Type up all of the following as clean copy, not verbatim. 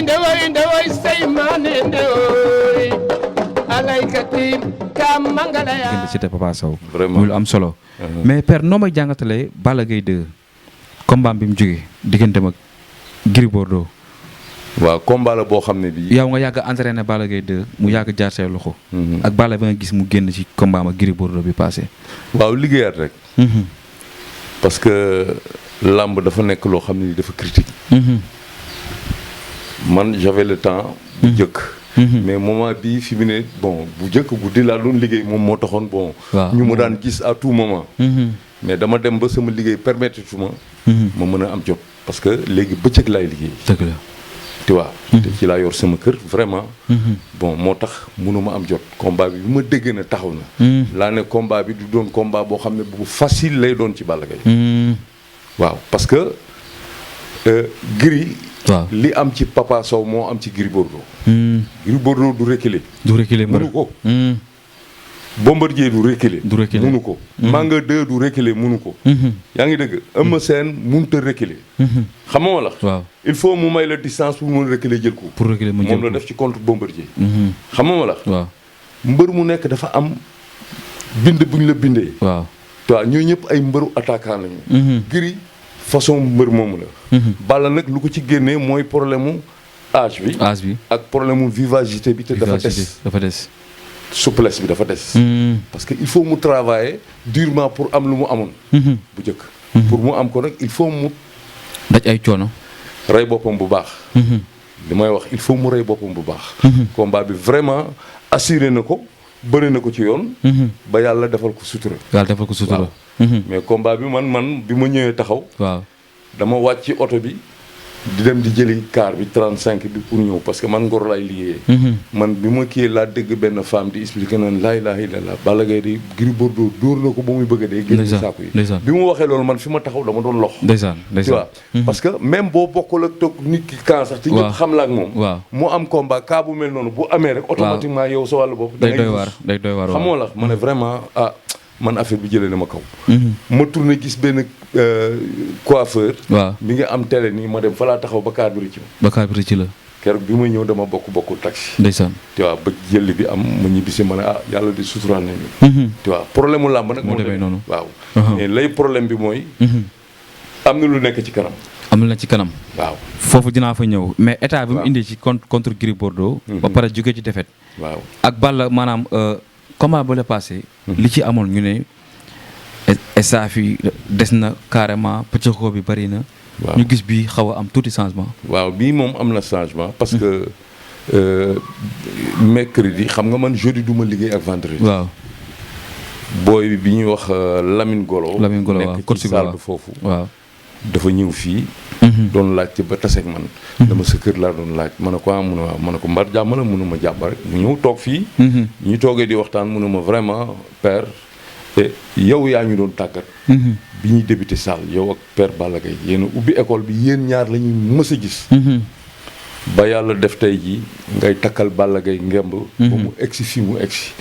ndewoy seymane ndewoy alaykati kam mangalaya gën Siteu Papa Sow vraiment muy lu am solo mais père noo may jàngatalee Balla Gaye 2 combat bi mu jógee digganteem ak Gris Bordeaux waaw combat la boo xam ne bii yow nga yàgg entraîné Balla Gaye 2 mu yàgg jaar say loxo ak Balla bi nga gis mu génn ci combat ak Gris Bordeaux bi passé waaw liggéeyaat rek parce que làmb dafa nekk loo xam ne ni dafa critique man j'avais le temps bu jëkk mais moment bii fi mu ne bon bu jëkk guddi laa doon liggéey moom moo taxoon bon ñu ma daan gis à tout moment mais dama dem ba sama liggéey permettre tuma ma mën a am jot parce que léegi bëccëg laay liggéey dëgg la tu vois te ci laa yor sama kër vraiment bon moo tax mënuma am jot combat bi ma déggee na taxaw na laa ne combat bi du doon combat boo xam ne bu facile lay doon ci Balla Gaye waaw parce que Gris li am ci Papa Sow moo am ci Gris Bordeaux Gris Bordeaux du reculer mënu ko Bombardier du reculer mënu ko Manga 2 du reculer mënu ko yaa ngi dëgg Eumeu Sène mënut a reculer xam nga la il faut mu may la distance pour mën a reculer jël ko moom la def ci contre Bombardier xam nga la mbër mu nekk dafa am bind bu ñu la bindee waaw ñooñu ñëpp ay mbëru attaquant lañu Gris façon mbër moomu la Balla nag lu ko ci génnee mooy problème mu âge bi ak problème mu vivacité bi te dafa des souplesse bi dafa des parce que il faut mu travailler durement pour am lu mu amoon bu njëkk pour mu am ko nag il faut mu daj ay coono rey boppam bu baax li may wax il faut mu rey boppam bu baax combat bi vraiment assuré na ko bëri na ko ci yoon ba yàlla defal ko sutura mais combat bi man bi ma ñëwee taxaw dama wàcc ci oto bi di dem di jëli car bi 35 bi pour ñëw parce que man Ngor laay liggéeyee man bi ma kii laa dégg benn femme di expliquer naan laa ilaaha illallaah Balla Gaye di Gris Bordeaux dóor na ko ba muy bëgg a dee génn saako yi bi mu waxee loolu man fi ma taxaw dama doon lox tu vois parce que même boo bokkul ak toog nit ki kan sax te ñëpp xam la ak moom mu am combat cas bu mel noonu bu amee rek automatiquement yow sa wàllu bopp day doy waar xamoo la ma ne vraiment man affaire bi jëlee na ma kaw ma tourné gis benn coiffeur mi nga am télé nii ma dem fa laa taxaw ba kaar bi rëcc la keroog bi ma ñëw dama bokk taxi ndeysaan tu vois ba jëli bi am ma ñibbisi ma ne yàlla di suturaal nañu tu vois problème mu làmb nag moo demee noonu waaw mais lay problème bi mooy am na lu nekk ci kanam waaw foofu dinaa fa ñëw mais état bi mu indi ci contre Gris Bordeaux ba pare jóge ci défaite waaw ak Balla maanaam combat ba la passé li ci amoon ñu ne staff yi des na carrément pëccëxoo bi bari na ñu gis bii xaw a am tuuti changement waaw bii moom am na changement parce que mercredi xam nga man jeudi du ma liggéey ak vendredi waaw booy bi ñuy wax Lamine Golo nekk ci salle bi foofu waaw dafa ñëw fii doon laajte ba taseeg man dama sa kër laa doon laaj ma ne ko mun a waaw ma ne ko mbar jàmm la mënuma jàpp rek mu ñëw toog fii ñu toogee di waxtaan mu ne ma vraiment père yow yaa ñu doon tàggat bi ñuy débuté salle yow ak père Balla Gaye yéen a ubbi école bi yéen ñaar la ñuy mës a gis ba yàlla def tey jii ngay takkal Balla Gaye ngemb ba mu egsi fii mu egsi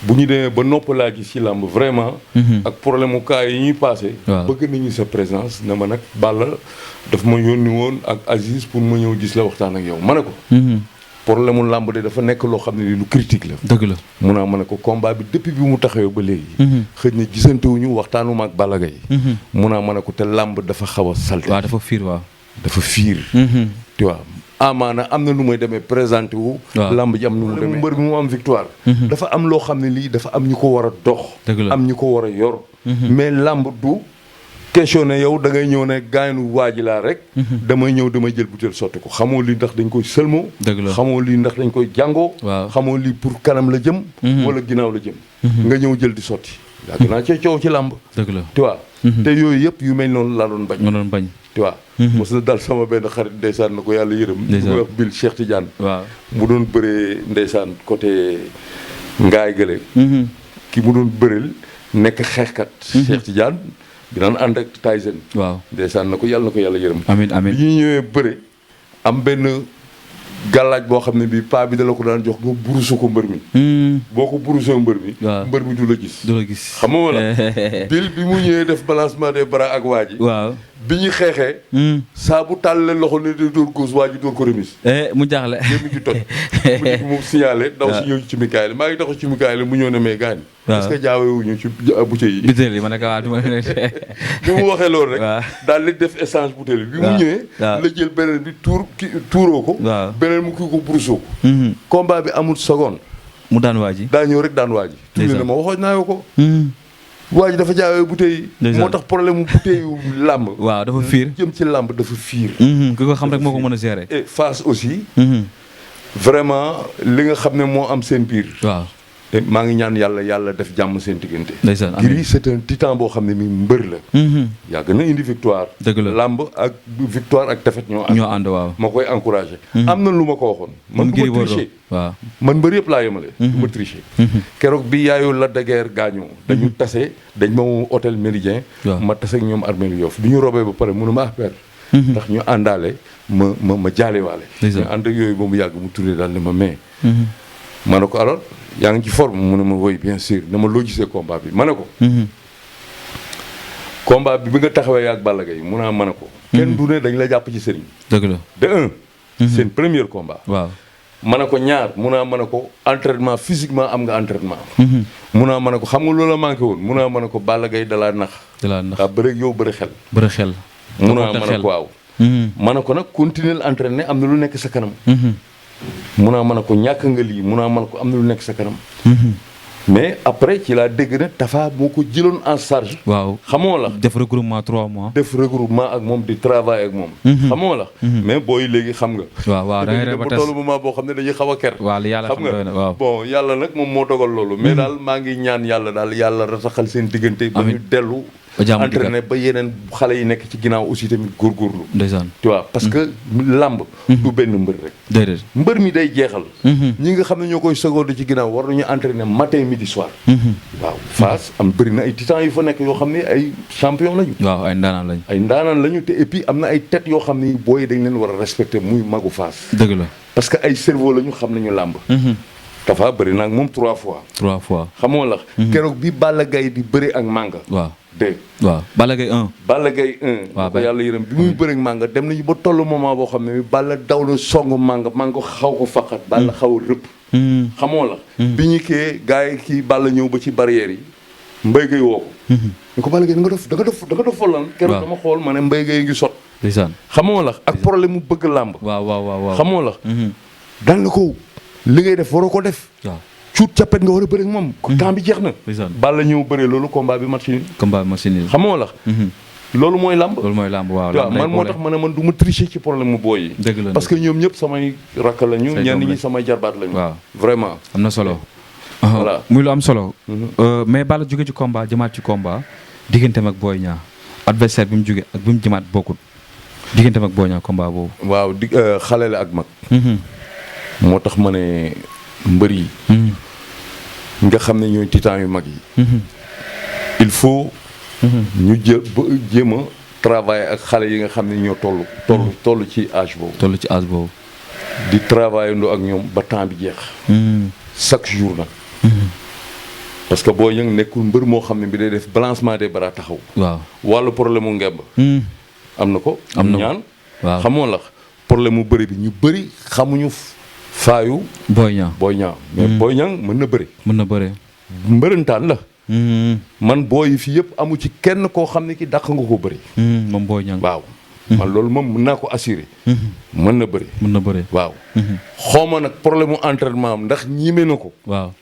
bu ñu demee ba nopp laa gis ci làmb vraiment ak problème mu cas yi ñuy passé bëgg nañu sa présence ne ma nag Balla daf ma yónni woon ak Aziz pour ma ñëw gis la waxtaan ak yow ma ne ko problème mu làmb de dafa nekk loo xam ne lu critique la dëgg la mun naa ma ne ko combat bi depuis bi mu taxawee ba léegi xëy na gisantewuñu waxtaanuma ak Balla Gaye mun naa ma ne ko te làmb dafa xaw a salte dafa fiir tu vois amaana am na nu may demee présenté wu lamb ji am nu mu demee mbër bi mu am victoire dafa am loo xam ne lii dafa am ñu ko war a dox am ñu ko war a yor mais lamb du questionné yow da ngay ñëw ne gaaynu waaji laa rek damay ñëw damay jël butéel sotti ko xamoo lii ndax dañ koy sëlmoo xamoo lii ndax dañ koy jàngoo xamoo lii pour kanam la jëm wala ginnaaw la jëm nga ñëw jël di sotti yàgg naa cee coow ci lamb tu vois te yooyu yëpp yu mel noonu laa doon bañ tu vois mos na dal sama benn xarit ndeysaan na ko yàlla yërëm ñu koy wax Bil Cheikh Tidiane mu doon bëree ndeysaan côté ngaay gële ki mu doon bëreel nekk xeexkat Cheikh Tidiane di daan ànd ak Tyson ndeysaan na ko yàlla yërëm amiin bi ñu ñëwee bëre am benn gàllaaj boo xam ne bii paa bi da la ko daan jox nga burusu ko mbër mi boo ko burusoo mbër mi du la gis xam nga wala Bil bi mu ñëwee def balancement des bras ak waa ji bi ñu xeexee. saa bu tàll loxo ne di dóor góos waa ji dóor ko remise. mu jaaxle. gémmiñ gi toj. mu signalé daw si ñëw ci Mikaël maa ngi taxaw ci Mikaël mu ñëw ne mais gaañ. est-ce que jaawewuñu ci bouteille yi. bouteille yi ma ne ko waa du ma ne. bi mu waxee loolu rek. daal di def échange bouteille bi. mu ñëwee. la jël beneen bi tuuroo ko. beneen mu kii ko brousseau ko. combat bi amul seconde. mu daan waa ji. daa ñëw rek daan waa ji. tuuti na ma waxoon naa ko. waa ji dafa jaawee bouteille yi. moo tax problème mu bouteille yu làmb. waaw dafa fiir jëm ci làmb dafa fiir. ki ko xam rek moo ko mën a gérer. et Fass aussi. vraiment li nga xam ne moo am seen biir. waaw. te maa ngi ñaan yàlla def jàmm seen diggante. ndeysaan amiin Gris c'est un titan boo xam ne mi mbër la. yàgg na indi victoire. dëgg la làmb ak victoire ak défaite ñoo ànd. waaw ma koy encouragé. am na lu ma ko waxoon. man du ma tricher. waaw man mbër yëpp laa yemale. du ma tricher. keroog bi yaayu Lac de Guiers gaañoo. dañu tase dañ ma woo hôtel Méridien. ma tase ak ñoom Armée lu Yoff bi ñu robee ba pare mënu ma père. ndax ñu àndaale ma jaalewaale. ñu ànd ak yooyu ba mu yàgg mu turee daal ne ma mais. ma ne ko alors yaa ngi ci forme mu ne ma woy bien sûr dama loo gisee combat bi ma ne ko. combat bi nga taxawee ak Balla Gaye mun naa mën a ko. kenn du ne dañ la jàpp ci sëriñ. dëgg la de un. seen premier combat. waaw ma ne ko ñaar mun naa mën a ko entraînement physiquement am nga entraînement. mun naa mën a ko xam nga loola manqué woon mun naa mën a ko Balla Gaye dalaa nax. dalaa nax waaw bëri yow bëri xel. bëri xel. mun naa mën a ko waaw. ma ne ko nag continuer entraîner am na lu nekk sa kanam. mun naa mën a ko ñàkk nga lii mun naa mën a ko am na lu nekk sa kanam. mais après ci laa dégg ne Tafa moo ko jëloon en charge. waaw xamoo la. def regroupement 3 mois. def regroupement ak moom di travail ak moom. xamoo la. mais booy léegi xam nga. waaw da ngay dem ba tollu moment boo xam ne dañuy xaw a ker. waaw li yàlla xam nga waaw bon yàlla nag moom moo dogal loolu. mais daal maa ngi ñaan yàlla daal yàlla rataxal seen diggante. ba ñu dellu. entraîné ba yeneen xale yi nekk ci ginnaaw aussi tamit góorgóorlu. ndeysaan tu vois parce que làmb du benn mbër rek. déedéet mbër mi day jeexal. ñi nga xam ne ñoo koy seconde ci ginnaaw war nañu entraîné matin midi soir. waaw Fass am bëri na ay titans yu fa nekk yoo xam ne ay champion lañu. waaw ay ndaanaan lañu. ay ndaanaan lañu te et puis am na ay têtes yoo xam ne booy dañ leen war a respecté muy magu Fass. dëgg la parce que ay cerveau lañu xam nañu làmb. Tafa bëri na ak moom 3 fois. 3 fois xamoo la. keroog bi Balla Gaye di bëri ak Manga. waaw dégg waaw Balla Gaye 1. Balla Gaye 1. waaw ko yàlla yërëm bi muy bëri ak Manga dem nañu ba tollu moment boo xam ne Balla daw na song Manga xaw ko faqat. Balla xaw a rëpp. xamoo la. bi ñu kii gars yi kii Balla ñëw ba ci barrière yi. Mbaye Gueye woo ko. ñu ko Balla Gaye da nga dof follan. keroog dama xool ma ne Mbaye Gueye ngi sot. ndeysaan xamoo la ak problème mu bëgg làmb. waaw xamoo la. daan la ko li ngay def waroo ko def. waaw cuut cappet nga war a bëri ak moom. temps bi jeex na. ndeysaan Balla ñëw bëree loolu combat bi match nul. xamoo la. loolu mooy làmb. waaw man moo tax ma ne man du ma tricher ci problème mu booy yi. dëgg la parce que ñoom ñëpp samay rakk lañu. ñenn ñi samay jarbaat lañu. waaw vraiment. am na solo. voilà muy lu am solo. mais Balla jóge ci combat jëmaat ci combat digganteem ak Boy Niang adversaire bi mu jóge ak bi mu jëmaat bokkut digganteem ak Boy Niang combat boobu. waaw xale la ak mag. moo tax ma ne mbër yi. nga xam ne ñooy titan yu mag yi. il faut. ñu jéem a travailler ak xale yi nga xam ne ñoo toll ci âge boobu. di travailler ndoo ak ñoom ba temps bi jeex. chaque jour nag. parce que boo yëng nekkul mbër moo xam ne bi day def balancement des bras taxaw. waaw wàllu problème mu ngemb. am na ko. ñaan waaw xamoo la problème mu bëri bi ñu bëri xamuñu faayu. Boy Niang mais Boy Niang mën na bëri. mbërëntaan la. man booy yi fii yëpp amu ci kenn koo xam ne ki dàq nga ko bëri. moom Boy Niang waaw. man loolu moom mën naa ko assurer. mën na bëri. waaw. xawma nag problème mu entraînement am ndax ñime na ko. waaw.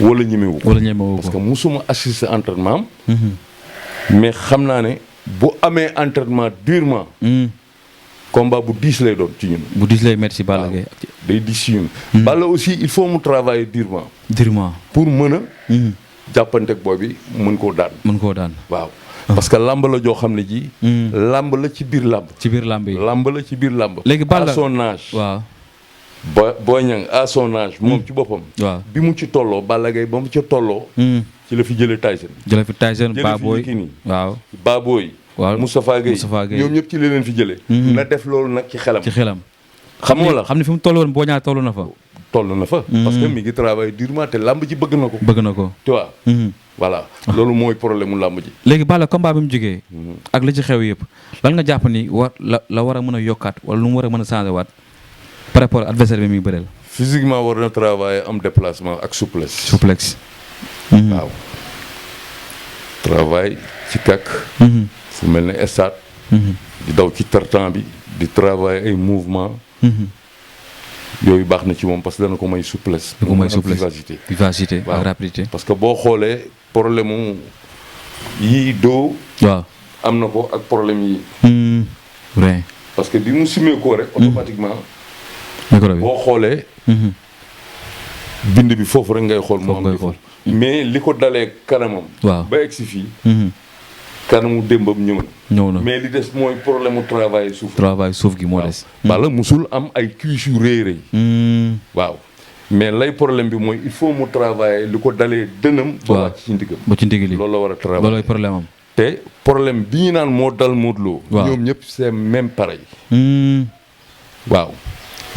wala ñimewu ko. parce que musuma assister entraînement am. mais xam naa ne bu amee entraînement durement. combat bu diis lay doon ci ñun. bu diis lay métti si Balla Gaye. day diis ci ñun. Balla aussi il faut mu travailler durement. pour mën a. jàppanteeg booy bi mën koo daan. waaw. parce que lamb la joo xam ne ji. lamb la ci biir lamb. lamb la ci biir lamb. léegi Balla à son âge. waaw. Boy Niang à son âge. moom ci boppam. waaw bi mu ci tolloo Balla Gaye ba mu ci tolloo. ci la fi jëlee Tyson. Baboy waaw. Baboy. waaw Moustapha Gueye ñoom ñëpp ci li leen fi jëlee. na def loolu nag ci xelam. xamoo la xam ne fi mu toll woon Boy Niang toll na fa. toll na fa. parce que mi ngi travaille durement te làmb ji bëgg na ko. bëgg na ko. tu vois. voilà loolu mooy problème mu làmb ji. léegi Balla combat bi mu jógee. ak li ci xew yëpp lan nga jàpp ni la war a mën a yokkaat wala lu mu war a mën a changé waat par rapport ak adversaire bi muy bëreel. physiquement war na travailler am déplacement ak souplesse. souplesse. waaw travail ci kàkk. fu mel ne stade. di daw ci tartan bi di travailler ay mouvement yooyu baax na ci moom parce que dana ko may souplesse. dana ko may souplesse vivacité ak rapidité. parce que boo xoolee problème mu yii doo. waaw am na ko ak problème yi. vrai. parce que bi mu simee ko rek. automatiquement. micro bi boo xoolee. bind bi foofu rek ngay xool. moo am xool mais li ko dalee kanamam. waaw ba egsi fii. kanamu démbam ñëw na. mais li des mooy problème mu travail suuf. travail suuf gi moo des. Balla musul am ay cuisse yu rëy. waaw mais lay problème bi mooy il faut mu travailler li ko dalee dënam. ba wàcc ci ndigam ba ci ndigli loolu la war a travailler loolooy problème am. te problème bi ñu naan moo dal Modou Lo. ñoom ñëpp c'est même pareil. waaw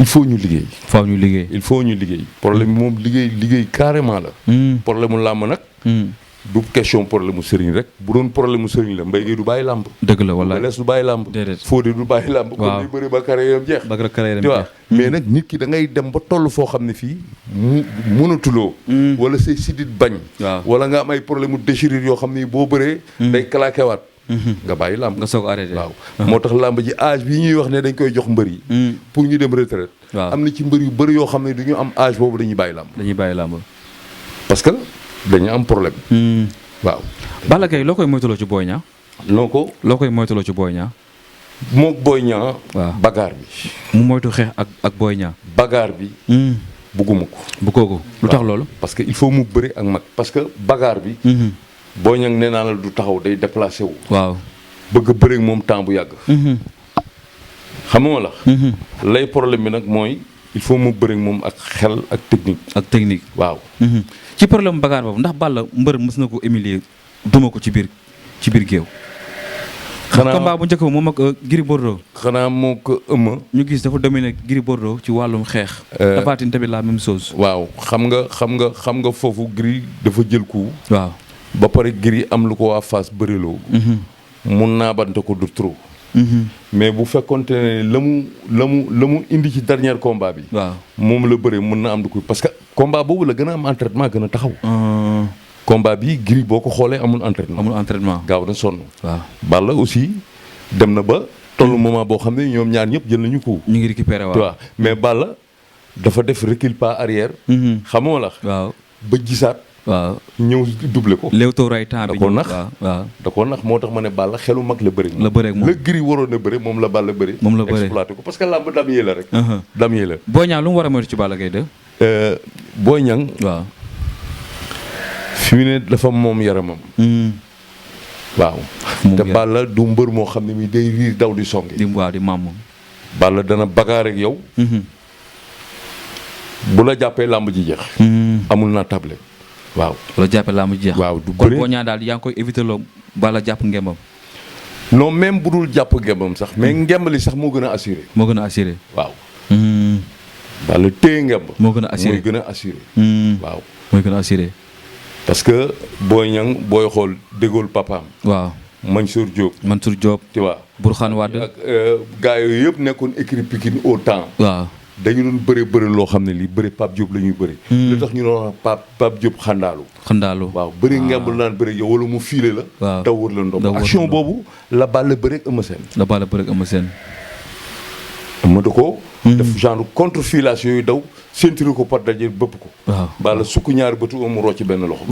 il faut ñu liggéey. il faut ñu liggéey. problème bi moom liggéey carrément la. problème mu làmb nag. du question problème mu sëriñ rek bu doon problème mu sëriñ la Mbaye Gueye du bàyyi làmb. dëgg la wala lees du bàyyi làmb. déedéet Fodé du bàyyi làmb. waaw comme ni bëri ba carrière jeex. ba carrière tu vois mais nag nit ki da ngay dem ba toll foo xam ne fii mënatuloo. wala say sidit bañ. waaw wala nga am ay problème mu déchirure yoo xam ne boo bëree. day claqué waat. nga bàyyi làmb nga soog arrêté. waaw moo tax làmb ji âge bi ñuy wax ne dañ koy jox mbër yi. pour ñu dem retraite. waaw am na ci mbër yu bëri yoo xam ne du ñu am âge boobu dañuy bàyyi làmb. parce que dañu am problème. waaw. Balla Gaye loo koy moytuloo ci Boy Niang. loo koy moytuloo ci Boy Niang. moog Boy Niang. waaw bagaar bi. mu moytu xeex ak Boy Niang. bagaar bi. bugguma ko. bu kooku lu tax loolu. parce que il faut mu bëri ak mag parce que bagaar bi. Boy Niang nee naa la du taxaw day déplacé wu. waaw bëgg a bëri ak moom temps bu yàgg. xam nga la. lay problème bi nag mooy il faut mu bëri ak moom ak xel ak technique. waaw. ci problème bagaar boobu ndax Balla mbër mës na ko humilier duma ko ci biir géew. xanaa combat bu njëkk ba moom ak Gris Bordeaux. xanaa moo ko ëmma. ñu gis dafa dominer Gris Bordeaux ci wàllum xeex. Tapha Tine tamit la même chose. waaw xam nga foofu Gris dafa jël coup. waaw ba pare Gris am lu ko waa Fass bëriloo. mun naa bante ko du trop. mais bu fekkonte ne la mu indi ci dernier combat bi. waaw moom la bëree mën na am du ko parce que combat boobu la gën a am entraînement gën a taxaw. combat bi Gris boo ko xoolee amul entraînement. gaaw na sonn. waaw Balla aussi dem na ba tollu moment boo xam ne ñoom ñaar ñëpp jël nañu ko. ñu ngi récupéré waaw mais Balla dafa def recul pas arrière. xamoo la. waaw ba gisaat. waaw ñëw doublé ko. léewtoo ray temps bi. da koo nax waaw da koo nax moo tax ma ne Balla xelu mag la bëri. la bëri moom la Gris waroon a bëri moom la Balla bëri. exploité ko parce que làmb damier la rek. damier la. Boy Niang lu mu war a moytu ci Balla Gaye 2. Boy Niang. waaw. fi mu ne dafa moom yaramam. waaw. te Balla du mbër moo xam ne mi day riir daw di songi. di maam moom. Balla dana bagaar ak yow. bu la jàppee làmb ji jeex. amul naa table. waaw bu la jàppee làmb ji jeex. waaw du kon Boy Niang daal yaa ngi koy éviter loo Balla jàpp ngembam. non même bu dul jàpp ngembam sax mais ngembali sax moo gën a assuré. waaw. Balla téye ngemb. moo gën a assuré mooy gën a assuré. waaw mooy gën a assuré. parce que Boy Niang booy xool déggool papaam. waaw Mansour Diop. tu vois Bourkhane Wade. ak gars yooyu yëpp nekkoon écurie Pikine au temps. waaw dañu doon bëri loo xam ne lii bëri Pape Diop la ñuy bëri. lu tax ñu doon wax Pape Diop xandaalu. waaw bëri ngemb la naan bëri yow wala mu fiile la. waaw daw wër la ndomb action boobu la Balla bëri ak Eumeu Sène. ma da ko. def genre contre-filation yooyu daw ceinture ko par daje bëpp ko. waaw Balla sukk ñaari bëtu mu rocc benn loxo.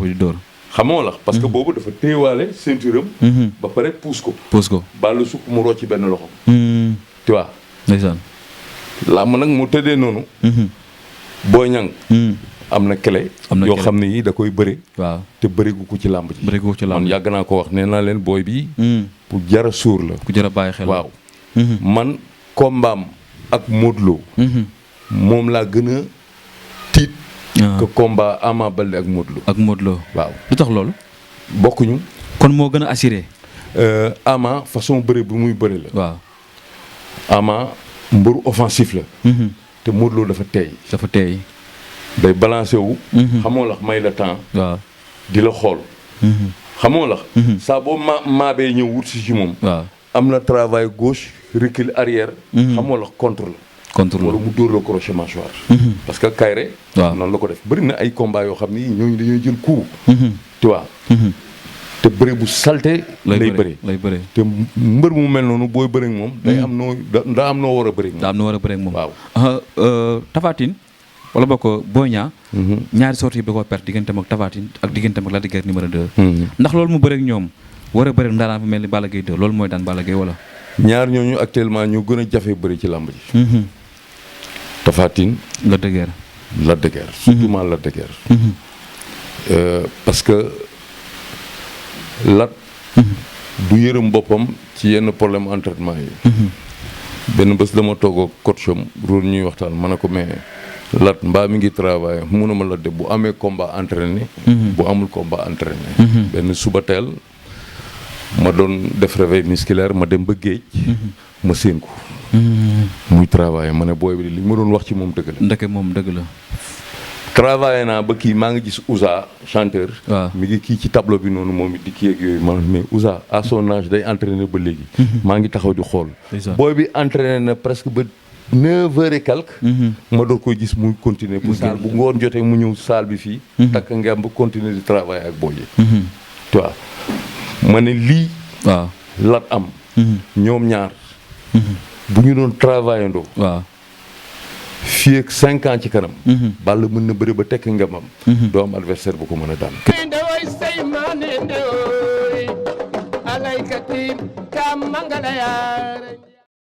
bi di dóor. xamoo la parce que boobu dafa téyewaale ceinture am. ba pare puus ko. Balla sukk mu rocc benn loxo. tu vois. ndeysaan. làmb nag mu tëddee noonu. Boy Niang. am na clé. yoo xam ne yi da koy bëri. waaw te bërigu ko ci làmb ji. man yàgg naa ko wax nee naa leen booy bii. ku jara suur la. ku jara bàyyi xel waaw. man kombaam ak Modou Lo. moom laa gën a tiit. que combat Ama Baldé ak Modou Lo. waaw lu tax loolu. bokkuñu. kon moo gën a assuré. Ama façon bëri bu muy bëri la. waaw. Ama mbëru offensif la. te Modou Lo dafa teey. dafa teey. day balancé wu. xamoo la may la temps. waaw di la xool. xamoo la. saa boo maabee ñëw wut si moom. waaw am na travail gauche recul arrière. xamoo la contre la. wala mu dóor la crochet mâchoire. parce que Kairé. waaw noonu la ko def bëri na ay combat yoo xam ni ñooñu dañuy jël coup. tu vois. te bëre bu salté lay bëre te mbër mu mel noonu booy bëre ak moom. day am noo daa am noo war a bëre ak moom. daa am noo war a bëre ak moom. waaw. Tapha Tine wala boo ko Boy Niang. ñaari sorties yi da koo perte digganteem ak Tapha Tine ak digganteem ak Lac de Guiers numéro 2. ndax loolu mu bëre ak ñoom war a bëre ak ndaanaan bu mel ni Balla Gaye 2 loolu mooy daan Balla Gaye wala. ñaar ñooñu actuellement ñu gën a jafe bëri ci làmb ji. Tapha Tine. Lac de Guiers. Lac de Guiers surtout Lac de Guiers. parce que Lac du yërëm boppam ci yenn problème entraînement yi. benn bés dama toog ak coach am roon ñuy waxtaan ma ne ko mais Lac mbaa mi ngi travail mënuma la de bu amee combat entraîné. bu amul combat entraîné. benn suba teel ma doon def réveil musculaire ma dem ba géej. ma séen ko. muy travail ma ne booy bi li ma doon wax ci moom dëgg la. ndeke moom dëgg la. travaillé naa ba kii maa ngi gis Ouza chanteur. waaw mi ngi kii ci tableau bi noonu moom it di kii ak yooyu man mais Ouza à son âge day entraîné ba léegi. maa ngi taxaw di xool. booy bi entraîné na presque ba 9h et quelque. ma doon koy gis muy continuer bu saal bu ngoon jotee mu ñëw saal bi fii. takk ngeen ba continuer di travailler ak booy yi. tu vois ma ne lii. waaw Lac am. ñoom ñaar. bu ñu doon travailler ndoo. waaw. fii ak 5 ans ci kanam. Balla mën na bëri ba tekk ngemam. doo am adversaire bu ko mën a daan. ndewoy say maane ndewoy alaykati kam mangala yaara